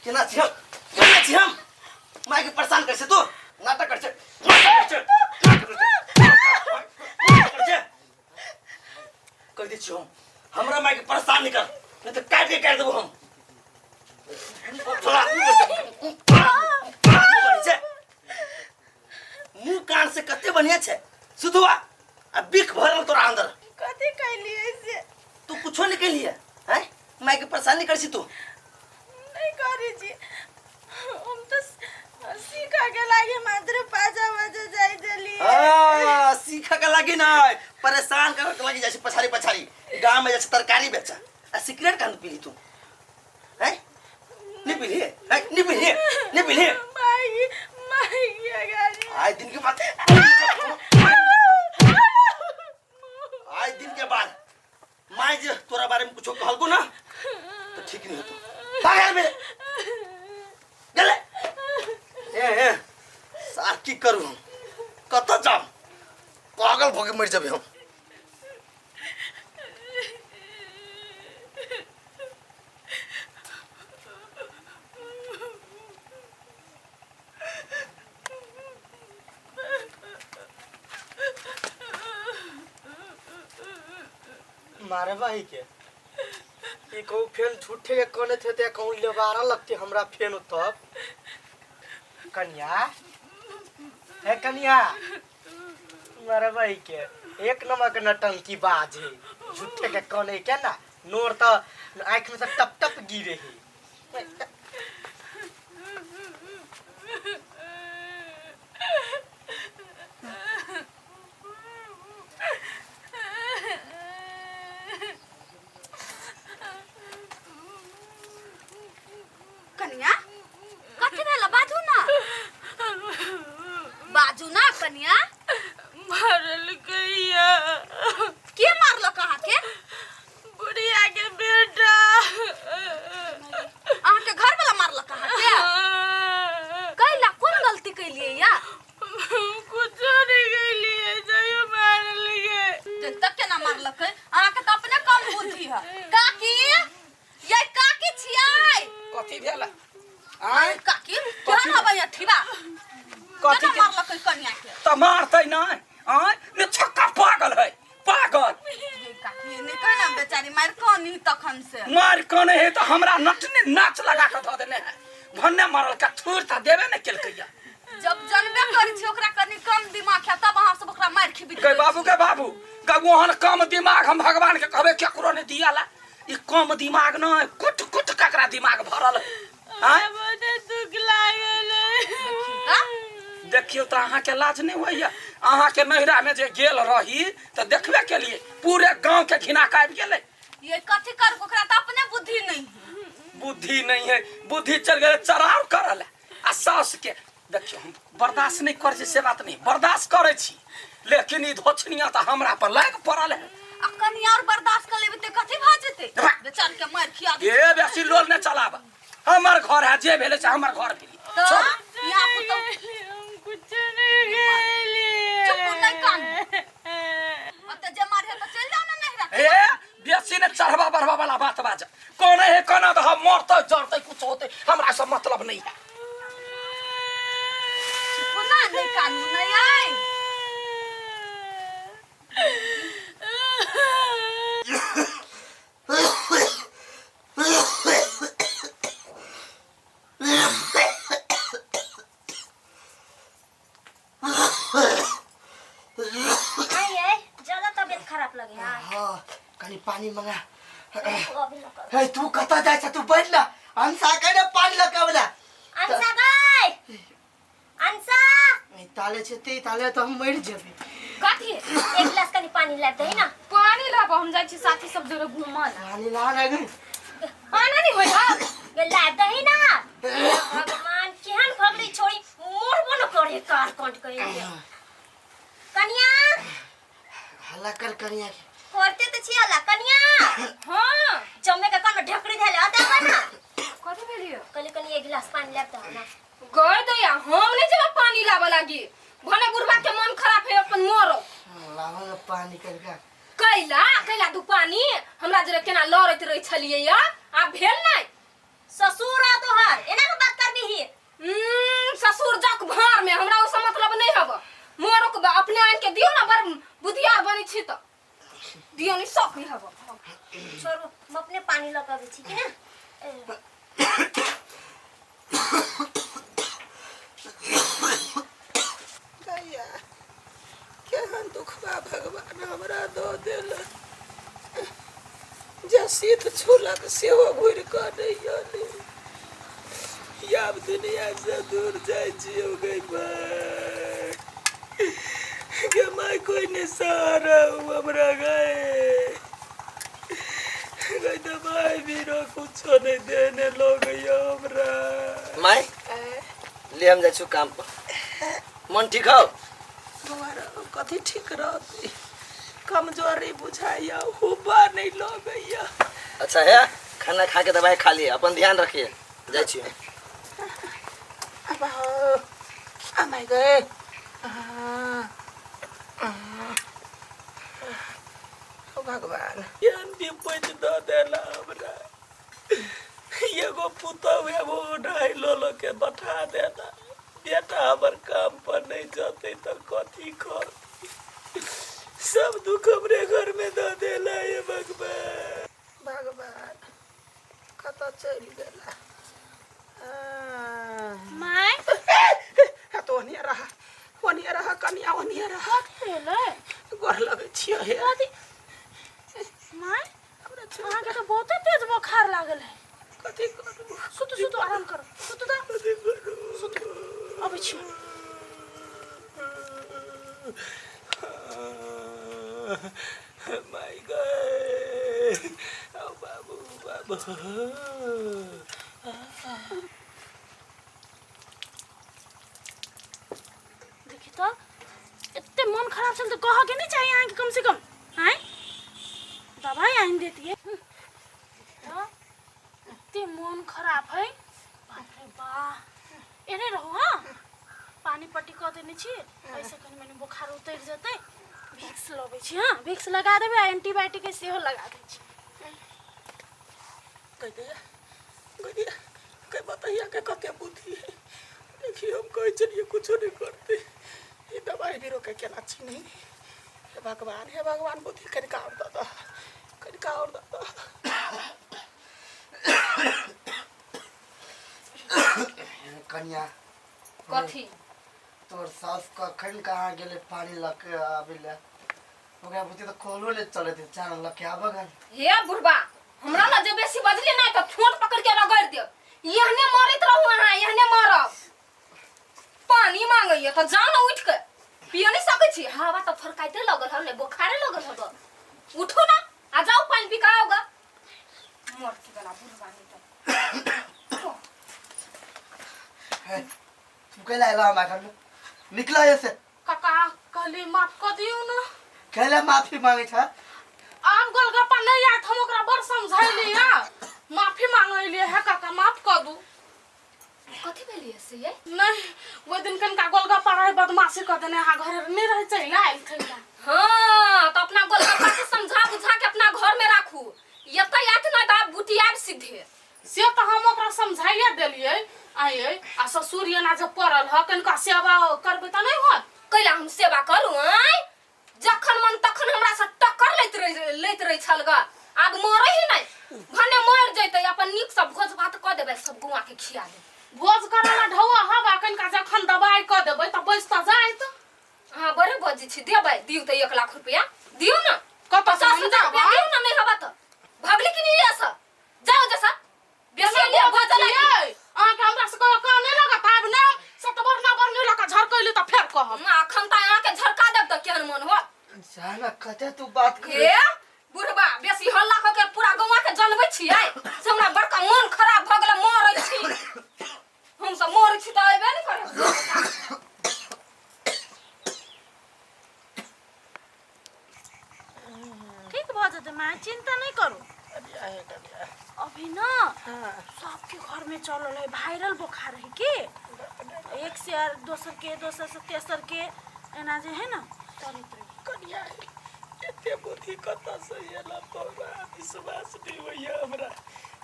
केना छी हम, केना छी हम? माय के परेशान कर छे तू, नाटक कर छे, नाटक कर छे, नाटक कर छे, नाटक कर छे। कह दै छियौ हम, हमरा माय के परेशान नहीं कर, नहीं तो काट के काट देबो हम। थोड़ा छै मुंह कान से कते बढ़िया छै सुधुआ, आ बिख भरल तोरा अंदर। कथी कैलिए से? तू कुछो नहीं कैलिए हैं, माय के परेशान नहीं कर छी तू? नहीं करी छी हम तो, सीखा के लागे मात्र पाजा बजे जाई देली। आ, सीखा के लागी ना, परेशान कर के लागी जाय छै पछाड़ी पछाड़ी गांव में जाय छै तरकारी बेचा। आ सिगरेट कान पीली तू हैं? नहीं पीली हैं? नहीं पीली, नहीं पीली। माई माई गाड़ी। आज दिन के बाद, आज दिन के बाद माय जे तोरा बारे में कुछो कहलको ना तो ठीक नहीं होतो। पागल में गेले। ए ए सार की करू हम, कत जाम, पागल भके मर जबे हम। मारे भाई के ई कहूँ फेन झूठे के कने थे ते कहूँ लेबारा लगते हमरा फेन तब। कन्या हे कन्या, मारे भाई के एक नंबर के नटंकी बाज है, झूठे के कने के ना नोर तो आँख में से टप टप गिरे है। कन्या कथी भेल? बाजू ना, बाजू ना कन्या। मारल गैया। के मारलक अहाँके? बुढ़िया के बेटा। अहाँके घर वाला मारलक अहाँके? कैला, कोन गलती कैलियै या? कुछो नहीं कैलिए, जाइयो मारल गे। तब केना मारलक? अहाँके तऽ अपने कम बुद्धि है। काकी, ये काकी छियै। कथी भेल? आय काकी, केहन हबै अठीबा? कथी केना के मारलक कन्या के? त मारतै नहि? आय ने छक्का पागल है, पागल। ये काकी, नहीं कहना बेचारी मार कानी तखन से। मार कने है त हमरा नटने नाच लगा के धऽ देने है। भन्ने मारल का थूर त देबे ने केलकैया। जब जनबे करै छी ओकरा कनी कम दिमाग है, तब अहाँ सब ओकरा मार खिबी। गै बाबू, गे बाबू, गै ओहन कम दिमाग हम भगवान के कहबे केकरो ने दियाला। ई कम दिमाग न, कुट कुट ककरा दिमाग भरल है। आँय? बहुत दुख लागल। देखियौ तऽ अहाँके लाज नहि होइया? अहाँके नैहरा में जे गेल रही तऽ देखबे केलिए, पूरे गांव के घिना के आबि गेलै। ये कथी कर, ओकरा तऽ अपने बुद्धि नहीं है। बुद्धि नहीं है, बुद्धि चल गेलै चराव करल आ सास के। देखियौ हम बर्दाश्त नहि करै छी से बात नहि, बर्दाश्त करै छी, लेकिन ई धोछनिया तऽ हमरा पर लागि पड़ल है। आ कनी और बर्दाश्त कर लेबै तऽ कथी भऽ जेतै? बेचार के मार खिया दे। ए बेसी लोल नहि चलाब, हमर घर है, जे भेलै से हमर घर भेलै। तऽ छोड़। यहाँ पुतौ हम कुछ नहीं कैलिए। चुप, नहीं कान। ओतऽ जे मारे तऽ चलि जाउ ने नैहरा। ए बेसी ने चढ़वा बढ़वा वाला बात बाज, कोने है कोना तऽ हम मरतै जरतै कुछ होतै हमरा से मतलब नहीं है। चुप ना, नहीं कानू नहीं आइ। आइए ज्यादा तबियत खराब लगे है। हाँ, कनी पानी मंगा। अभी लगा। हे तू कतऽ जाइ छ? तू बैठ ना, अंसा के ने पानी लगावला। अंसा गई, अंसा। ताले छै ते ताले तो हम मर जेबै। कथी? एक गिलास कनी पानी लाब दही ना। पानी लाबो, हम जाइ छी साथी सब जोरे घूमऽ ला। पानी ला ना गई। आना नहीं होय हा। गे लाब दही ना। भगवान केहन भगली छोड़ी मोरबो न करे कार कंट कहि के। कनिया हल्ला कर कनिया के। करते त छी हल्ला कनिया। हां। जमे के कान में ढकरी धैले आता बा ना। कथी भेलियो? कहली कनी एक गिलास पानी लाब दही ना। गए दैया, हम नहीं जेबै पानी लाबऽ लागी, भने बुढ़बा के मन खराब है अपन मरो। लावा ना पानी करके। कैला कैला दू पानी हमरा जरे केना लड़ैत रहै छलियै या आब भेल नहीं? ससुर आ तोहर एना के बात करबी ससुर जक भार में हमरा ओसे मतलब नहीं हब। मोरो के अपने आन के दियो ना, बड़ बुधियार बनी छी त दियो नहीं सब नहीं हब। छोड़ू, हम अपने पानी लऽ के अबै छी कि ना। गैया केहन दुखबा भगवान हमरा दऽ देलक, जे सीत छूलक सेहो घुरि कऽ नहि अयलै। आब दुनिया से दूर जाइ छियौ गै माय, गे माय कोइ नहि सहारा हमरा गै, गै दबाइ बीरो कुछो नहि देने लगैया हमरा। माय ले हम जाइ छु काम पर, मन ठीक हौ? बौआ कथी ठीक रहतै, कमजोरी बुझाइया, हुबा नहीं लगैया। अच्छा है, खाना खा के दवाई खा लिए, अपन ध्यान रखिए, जाइ छी। अब आमाई गए भगवान केहन विपत्ति दऽ देला हमरा। एगो पुतहु एगो ढाई लऽ के बैठा देला, बेटा हमर काम पर नहीं जतै तऽ कथी करतै, सब दुख हमरे घर में दऽ देला। हे भगवान भगवान कतऽ चलि गेला। My तो ओनिया रहा, ओनिया रहा कनिया, ओनिया रहा। गोर लगै छियै हे। My अहाँके तऽ बहुते तेज बोखार लागल है। कथी करू? सुतू सुतू, आराम करू, सुतू तऽ। कथी करू? सुतू, अबै छी। माय गए बाबू बाबू। देखी तो एते मन खराब छल तऽ कहऽ के नहीं चाहिए अहाँके, कम से कम आँय दवाई आनि देतियै। एते मन खराब है, बाप रे बा। एने रहू हाँ, पानी पट्टी कऽ देने छी, ऐसे कनि मनि बोखार उतरि जेतै। भिक्स लबै छी, हाँ भिक्स लगा देबै आ एंटीबायोटिक सेहो लगा दै छी। कह दे कह बतैया के कते बुद्धि है। देखिए हम कहै छलियै कुछो नहीं करते, ई दवाई भी रोके केना चिन्ही। हे भगवान हे भगवान बुद्धि कनिका और दऽ दह, कनिका और दऽ दह। कनिया कथी तोर सास कखन कहाँ गेलै पानी लऽ के आबै लए, ओकरा बुझी तऽ कॉलो नहि चलैत चार लऽ के आबऽ गन। हे बुढ़बा हमरा ना जे बेसी बजली ना तऽ ठोंठ पकड़ के रगड़ देब। एहने मरैत रहू अहाँ, एहने मरब। पानी मांगैया तऽ जाउ ना उठि के, पिय नहीं सकै छी, हवा तऽ फरकाइते लगल हौ ने, बोखारे लगल हौ। उठू ना आ जाउ पानी पी के आओ गा। मर के गला बुढ़बा नहीं तऽ। तू कैला एला हमरा घर में? निकला ऐसे। काका कहली माफ कऽ दियौ ना। कैला माफी मांगे छ? आब गोलगप्पा नहीं आयत, हम ओकरा बड़ समझैली है, माफी मांगैली है काका माफ कऽ दू। कथी भेलियै से ये? नहीं ओहि दिन कनिका गोलगप्पा रहे बदमाशी कऽ देने, अहाँ घर नहीं रहे चलि आयल थैला। हाँ तो अपना गोलगप्पा के समझा बुझा के अपना घर में राखू, एतऽ आयत ना तऽ आब बुटियाब सीधे। से तऽ हम ओकरा समझाइए देलियै आइए, आ ससुर एना जे पड़ल ह कनिका सेवा करबै तऽ नहीं होत। कैला हम सेवा करू आँय? जखन मन तखन हमरा से टक्कर लैत रहे छल ग, आब मरे ही नहीं, भने मर जैतै अपन नीक से भोज भात कऽ देबै, सब गुआ के खिया देबै। भोज करऽ ला ढौआ हवा कनिका जखन दवाई कऽ देबै तऽ बैस तऽ जाइत। अहाँ बड़े बजै छी, देबै दियौ तऽ 1 लाख रुपया दियौ ना, कतऽ से 50 हम हजार रुपया देबै? दियौ ना, नहीं हवा तऽ भगली कि नहीं ऐसा जाओ जैसा बेसी केना लिअ बजै भोजन छियै? अहाँके हमरा से कहियो कान नहि लागत, आब ने सतबरना बरनी लऽ कऽ झरकैली तऽ फेर कहब। अखन तऽ अहाँके झरका देब तऽ केहन मन होत। जाना कते तू बात कर। हे बुढ़बा बेसी हल्ला कऽ के पूरा गौवा के जनबै छियै से हमरा बड़का मन खराब भऽ गेलै, मरै छी हम सब, मरै छी तऽ अयबे नहि करब। ठीक भऽ जेतै माय, चिंता नहीं करू। अभी ना सबके घर में चलल है वायरल बोखार है कि एक से दोसर के, दोसर से तेसर के, एना जे है ना चलैत रहे। कनिया एते बुद्धि कतऽ से एला तोरा? विश्वास नहीं होइया हमरा,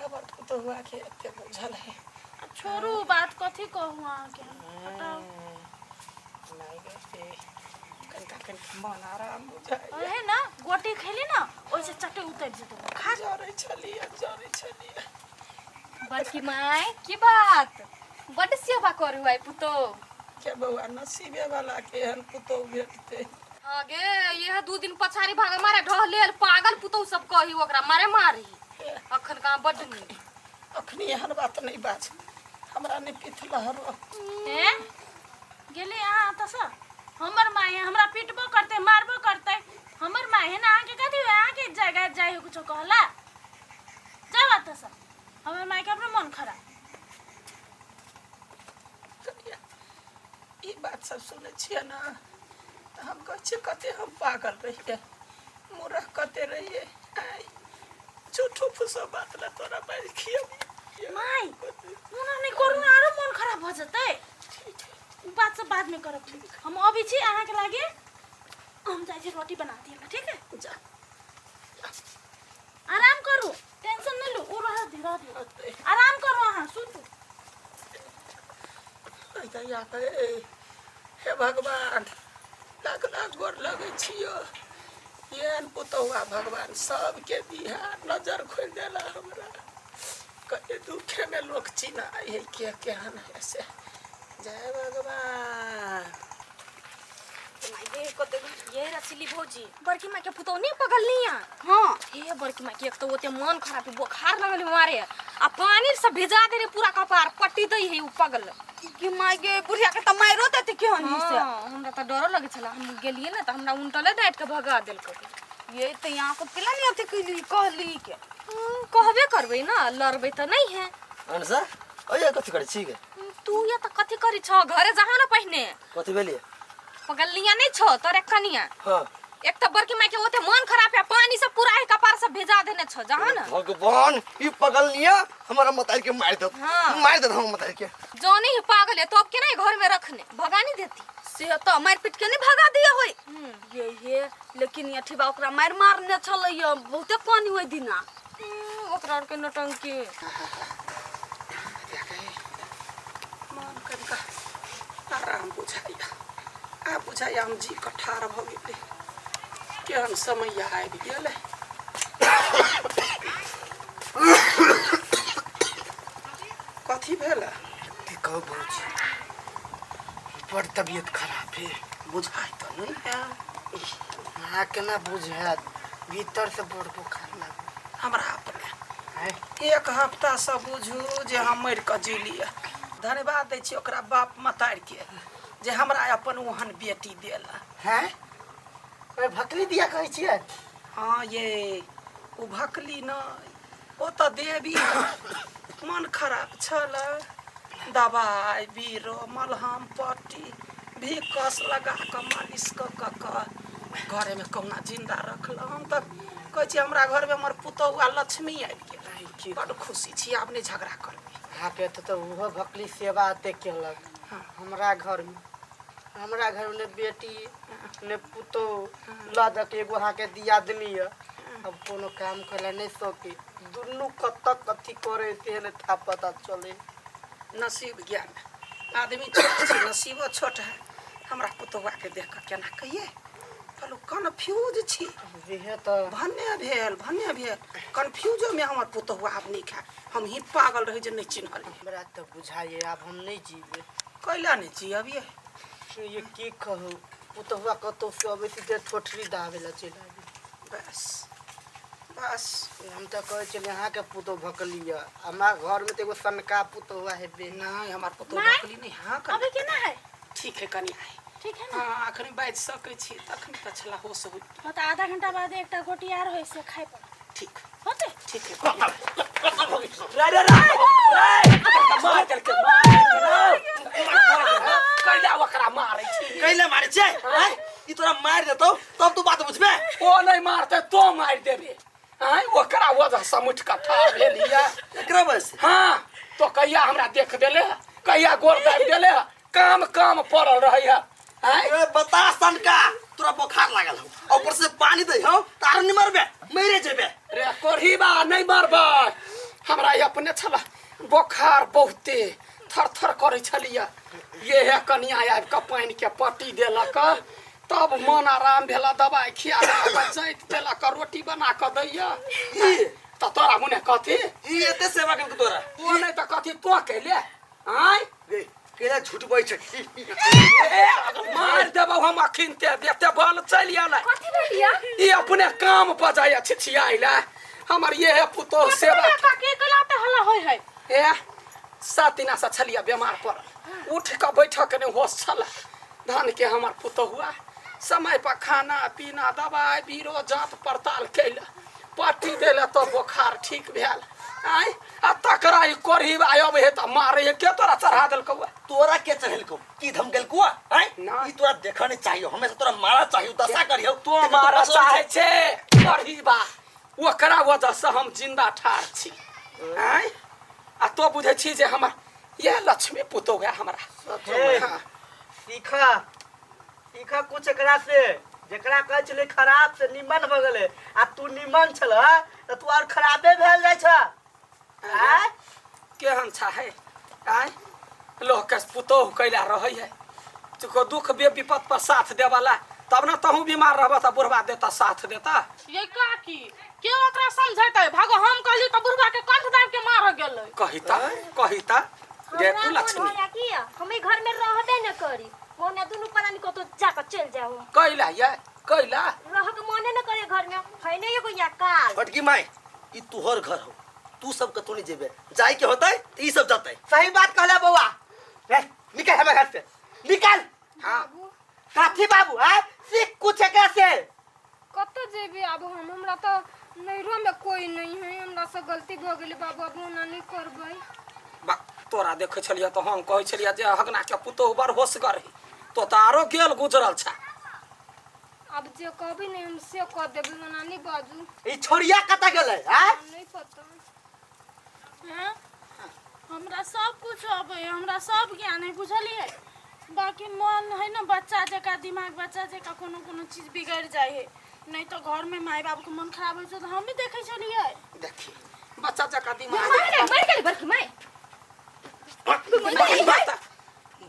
हमर पुतहु पुतहुआ के एते बुझल है। आ छोड़ू उ बात, कथी कहू अहाँके हम, हटाउ। नहि गे, कनिका कनिका मन आराम बुझाइ। है ना, गोटी खेली ना, ओहिसे चटे उतरि जेतौ बोखार। जरै छलियै, जरै छलियै। बड़की माय, की बात, बड्ड सेवा करू आइ पुतौ। के बौआ, नसीबे वाला के एहन पुतहु भेटतै। हाँ गे, यह 2 दिन पछाड़ी भाग मारे ढह लेल पागल पुतौ सब कही ओकरा मारे मारी। अखन कहाँ बड्ड नीक। अखनी एहन बात नहि बाज, हमरा नहि पिथलहरो। ए गेली अहाँ एतऽसँ? हमर माय है, हमरा पिटबो करतै, मारबो करतै, हमर माय है ना। अहाँके कथी हुए? अहाँके जगह जाइ हो कुछो कहला? जाउ एतऽसँ, हमर मायके अपनो मन खराब। कनिया, ई बात सब सुनै छियै ने तऽ हम कहै छियै कते हम पागल रहियै, मूर्ख कते रहियै। आँय, झूठो फूसो बात लए तोरा बाजि खियबियै। माय, ओना नहि करू ने, आरो मन खराब भऽ जेतै। उ बात सब बादमे करब, हम अबै छी अहाँके लागे। हम जाइ छी रोटी बना दिअ, ठीक है? जा। आराम करू, टेंशन नहि लू, ओ रह दियौ, रह दियौ, आराम करू अहाँ, सुतू। दैया गे, हे भगवान, लाख लाख गोर लगै छियो, एहन पुतहुआ भगवान सबके दिहा। नजर खोलि देला हमरा। कते दुखेमे लोक चिन्हाइ है के केहन है से। जय भगवान। ये रसीली भौजी, बड़की माय के पुतौ नहीं पगलनी। हाँ। हे बड़की माय के एक तो ओते मन खराब है, बुखार लगल है मारे आ पानी से भिजा दे रे पूरा कपार, पट्टी दै है उ पगल। कि माय गे, बुढ़िया के तऽ मारियो देते केहन ही से। हाँ, हमरा तऽ डरो लगै छला, हम गेलियै ने तऽ हमरा उनटले डाँटि के भगा देलकै। ये तऽ यहाँ सब केला नहीं अथी कैली कहली के? कहबे करबै ना, लड़बै तऽ नहीं है। अनसा, अये कथी करै छी गे? तू या तऽ कथी करै छह? घरे जाहो ना पहिने। कथी भेलियै? पगलनिया नहीं छो तोरे कनिया? हाँ। एक तऽ बड़की माय के ओते मन खराब है, पानी से पूरा है कपार सब भेजा देने छो, जहाँ ना। भगवान, ई पगलनिया हमरा मताई के मारि देत। हाँ। मारि देत हम मताई के। जाने ही पागल है तो अब केना घर में रखने भगा नहीं देती? से तऽ मारि पीट के नहीं भगा दिया होय ये? ये लेकिन ये ठीबा ओकरा मारि मारने छलै ये, बहुते पानी ओहि दिना। ओकरा आर के नौटंकी। मन कनिका आराम बुझाइया, आब बुझाइया हम जी कऽ ठाढ़ भऽ गेलै। केहन समय आबि गेलै। कथी भेल? की कहू भौजी, बड़ तबियत खराब है। बुझाइ तऽ नहि है। अहाँ केना बुझायत, भीतर से बड़ बोखार लागल। हमरा अपने आँय? एक हफ्तासँ बुझू जे हम मरि कऽ जीलियै। धन्यवाद दै छी ओकरा बाप मतारिके जे हमरा अपन ओहन बेटी देला। हैं, ओए भकली दिया कहै छियै? हाँ ये, ओ भकली नहि, ओ तऽ देवी है। मन खराब छल, दबाइ बीरो मलहम पट्टी भी कस लगा कऽ मालिश कऽ कऽ कऽ घरेमे कहुना जिन्दा रखलहुँ। हम तऽ कहै छी हमरा घरमे हमर पुतहु आ लक्ष्मी आबि गेल, बड्ड खुशी छी, आब नहि झगड़ा करबै। अहाँके एतऽ तऽ ओहो भकली सेवा एते केलक। हमरा घरमे, हमरा घरमे ने बेटी ने पुतोहु, लऽ दऽ के एगो अहाँके दियादनी यऽ। अब कोनो काम करे नहि सकी, दुनू कतऽ कथी करे से नहि था पता चले। नसीब ज्ञान आदमी छोट छै, नसीबो छोट है। हमरा पुतहुआके देख कऽ केना कहियै, कहलहुँ कन्फ्यूज छी। इहे तऽ भन्ने भेल, भन्ने भेल, कन्फ्यूजोमे हमर पुतहुआ आब नीक है। हम ही पागल रही जे नहि चिन्हलियै। हमरा तऽ बुझाइए आब हम नहि जीबै। कैला नहि जियबियै? ये की कहू, पुतहुआ कतौ से अबै सीधे ठोठरी दाबै लए चलि आबै। बस बस। हम तऽ कहै छलियै अहाँके पुतहु भकली यऽ, हमरा घरमे तऽ एगो सनका पुतहुआ हेबे। नहि, हमर पुतहु माय? भकली नहि। हाँ कनिया। अभी केना है? ठीक है कनिया, है। ठीक है ना? हाँ, अखन बाजि सकै छी, तखन तऽ छला होश होइ। हाँ, तऽ आधा घंटा बाद एकटा गोटी आर होइ से खाइ पड़त। ठीक। होतै? ठीक है कनिया। रे रे रे रे, मार देलकै, मार देलकै। कैला ओकरा मारै छी? कैले मारै छै आँय? ई तोरा मारि देतौ तब तू बात बुझबे। ओ नहि मारतै, तो मारि देबे। आँय, ओकरा वजह से उठि कऽ ठाढ़ भेलियै। एकरा बस। हाँ, तो कहिया हमरा देख देले, कहिया गोर दाबि देले, काम काम पड़ल रहैया। आँय? ए बता सनका, तोरा बोखार लागल हौ, ऊपर से पानी दै हौ, तार नहीं मरबे, मरे जेबे। रे कोढ़ीबा, नहि मरबै। हमरा अपने छल बोखार बहुते थर थर करै छलियै। ये कनिया आबि कऽ पानि के पट्टी देलक, तब मन आराम भेला। दवाइ खिया देलक, जाइत देलक, रोटी बना कऽ दैया। तऽ तोरा मुने कथी ई एते सेवा केलको तोरा? ओ नहि तऽ कथी तो कैले आँय? गे केना झूठ बोलै छै? मारि देबौ हम अखिनते, एते बल चलि आयल। कथी भेलिया? ई अपने काम पर जाइया छिछियाइला। हमर ये पुतोह सेवा काकी कलाते हल्ला होय है। ए 7 दिना से छलिया बीमार पड़ल, उठ कऽ बैठक नहि होश छल। धन के हमर पुतोहुआ समय पर खाना पीना दवाइ बीरो जाँच पड़ताल कैल, पट्टी देले तऽ बोखार ठीक भेल। आँय आ तकरा ई कोढ़ी अबै है तऽ मारे है। के तोरा चढ़ा देलकौ? तोरा के चढ़ेलकौ की धमकेलकौ? आँय? ना। ई तोरा देखऽ नहीं चाहियो, हमेशा तोरा मारा चाहियो, दशा करियो। तो मारा चाहे छै कोढ़ी बा, ओकरा वजह से हम जिंदा ठाढ़ छी। आँय आ तो बुझै छी जे हमर यह लक्ष्मी पुतोह है हमरा। हे, हाँ। सीखा सीखा कुछ एकरा से, जेकरा कहै छलै खराब से निमन भऽ गेलै, आ तू निमन छल तऽ तू और खराबे भेल जाइ छ। आँय? केहन छा है? आँय लोक के पुतोह कैला रहै है तुको दुख बे विपद पर साथ देवाला, तब न तहूँ बीमार रहबा तऽ बुढ़बा देता साथ देता। ये काकी के ओकरा समझेतै? भागो, हम कहली तऽ बुढ़बा के कंठ दाबि के मार गेलै। कहिता कहिता गे हमरा तू मोन लक्ष्मी होया कि हम ई घर में रहबे न करी, मोने दुनू प्राणी कतौ जाके चलि जाओ। कैला ये कैला रह के मोने न करे घर में, है नहीं एगो या काल। छोटकी माय, ई तुहर घर हो, तू सब कतौ नहीं जेबे, जाय के होतै त ई सब जतै। सही बात कहले बौआ। रे निकल हमर घर से, निकल। हाँ। कथी बाबू? आँय सीख कुछ एकरा से। कतऽ जेबै आब हम? हमरा तऽ नैहरो में कोई नहीं है, हमरा से गलती भऽ गेलै बाबू, आब ओना नहीं करबै। बा तोरा देखै छलियै तऽ हम कहै छलियै जे हगना के पुतोह बड़ होशगर है, तो तऽ आरो गेल गुजरल छा। आब जे कहबै ने हम से कऽ देबै, ओना नहीं बाजू। ई छोड़िया कतऽ गेलै? आँय नहीं पता। हैं? हमरा सब कुछ अबै है, हमरा सब ज्ञान है, बुझलियै? बाकी मन है ने बच्चा जकाँ, दिमाग बच्चा जकाँ कोनो कोनो चीज बिगड़ि जाइ है। नहीं तो घर में माय बाप के मन खराब होइ छै तऽ हम भी देखै छलियै। देखी बच्चा जकाँ दिमाग। मर गेलै, मर गेलै बड़की माय।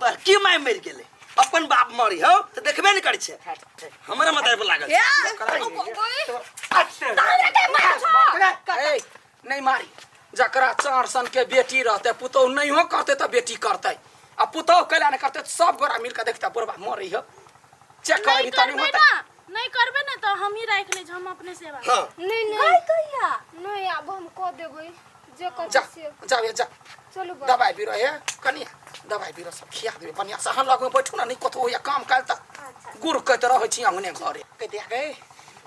बड़की माय मरि गेलै, अपन बाप मरी हो तऽ देखबे नहीं करै छै, हमरा मतार पर लागल छै। ए, नहीं मारी, जकरा चार सन के बेटी रहते पुतोह नहीं हो करते तऽ बेटी करते, आ पुतोह कैला नहीं करते तऽ सब गोरा मिल के देखते बुढ़बा मरी हो, चेक नहीं करबी तनी करबै होतै। ना, नहीं करबै ने तऽ हम ही राखि लै छी, हम अपने सेवा। हाँ। नहीं गई नहीं कहिया? नहीं आब हम कऽ देबै जे कहबै जा से। जा ये जा। चलू बाबू। दवाई बीरो हे कनिया, दवाई बीरो सब खिया देबै बढ़िया से। अहाँ लगमे बैठू ना, नहीं कतौ होइया काम काज तऽ गुड़ कहैत रहै छी अंगने घरे। कहि दिया गए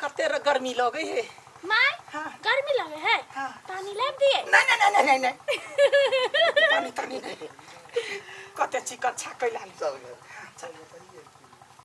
कते गर्मी लगै है। माय गर्मी लगे है? पानी लाबि दिए? नहीं नहीं नहीं नहीं नहीं, पानी तानी नहीं, कते चिकन छा कैला।